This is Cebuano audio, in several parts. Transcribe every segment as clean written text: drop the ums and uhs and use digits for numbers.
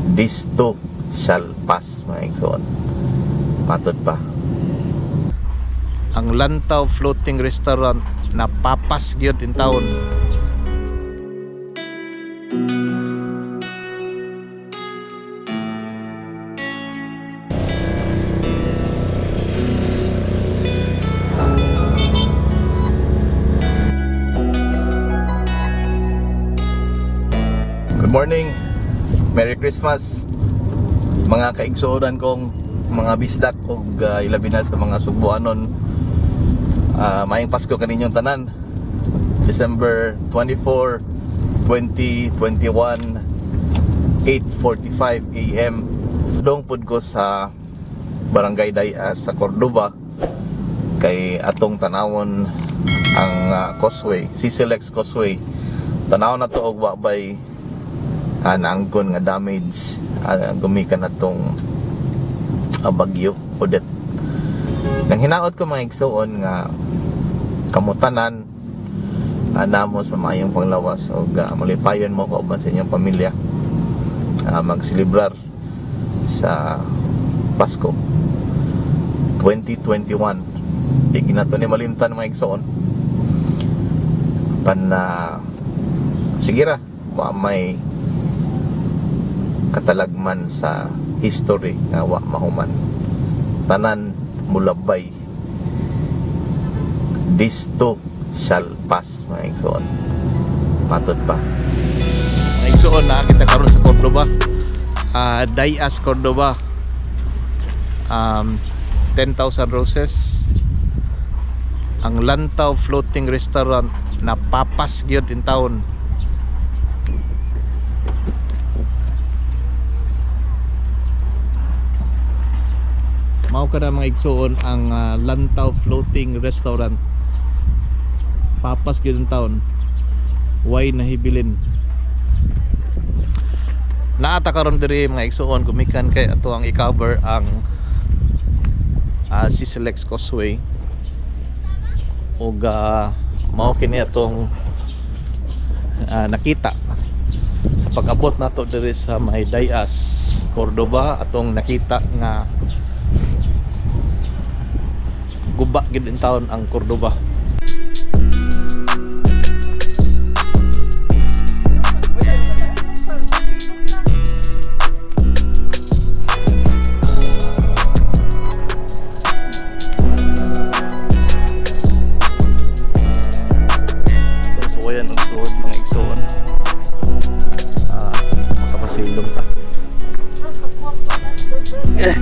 This too shall pass, mga igsoon. Matod pa. Ang Lantaw Floating Restaurant napapas gyud in town. Good morning. Merry Christmas, mga kaigsuonan kong mga bisdak ug ilabi na sa mga Sugbuanon. Maayong Pasko kaninyong tanan. December 24, 2021, 8:45 a.m. Dong pud ko sa Barangay Dayas sa Cordova kay atong tanawon ang causeway, CCLEX Causeway. Tanawon na to og wa bay naangkon nga damage gumikan na tong bagyo Odette. Nang hinaot ko, mga igsuon, nga kamutanan namo sa maayong panglawas ug malipayon mo kauban sa inyong pamilya magselebrar sa Pasko 2021. Di ginato ni malimtan, mga igsuon, pan na sige ra, wa may katalagman sa history nga wa mahuman. Tanan mulabay. This too shall pass, mga igsoon. Matod pa. Mga igsoon, naa kita karon sa Cordova, Dayas, Cordova. 10,000 roses. Ang Lantaw Floating Restaurant napapas gyud in town. Mao ka na, mga igsuon, ang Lantaw Floating Restaurant. Papas gyud ang town. Way nahibilin. Naata karon diri, mga igsuon, gumikan kay ato ang i-cover ang CCLEX Causeway ug mao kini atong nakita sa pag-abot nato diri sa may Dayas, Cordova. Atong nakita nga guba gid in town ang Cordova. Itong suwayan ang suod, mga igsoon. Makapasilong ta. Eh.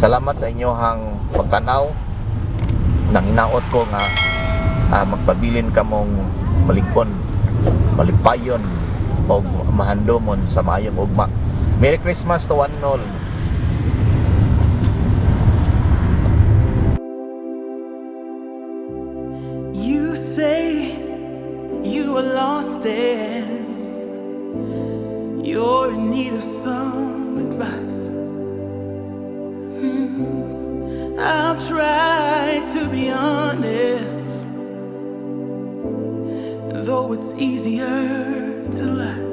Salamat sa inyohang pagtanaw. Nang hinaot ko nga magpabilin kamong malig-on, malipayon og mahandomon sa maayong ugma. Merry Christmas to one and all. You say you are lost and you're in need of some advice. I'll try to be honest, though it's easier to lie.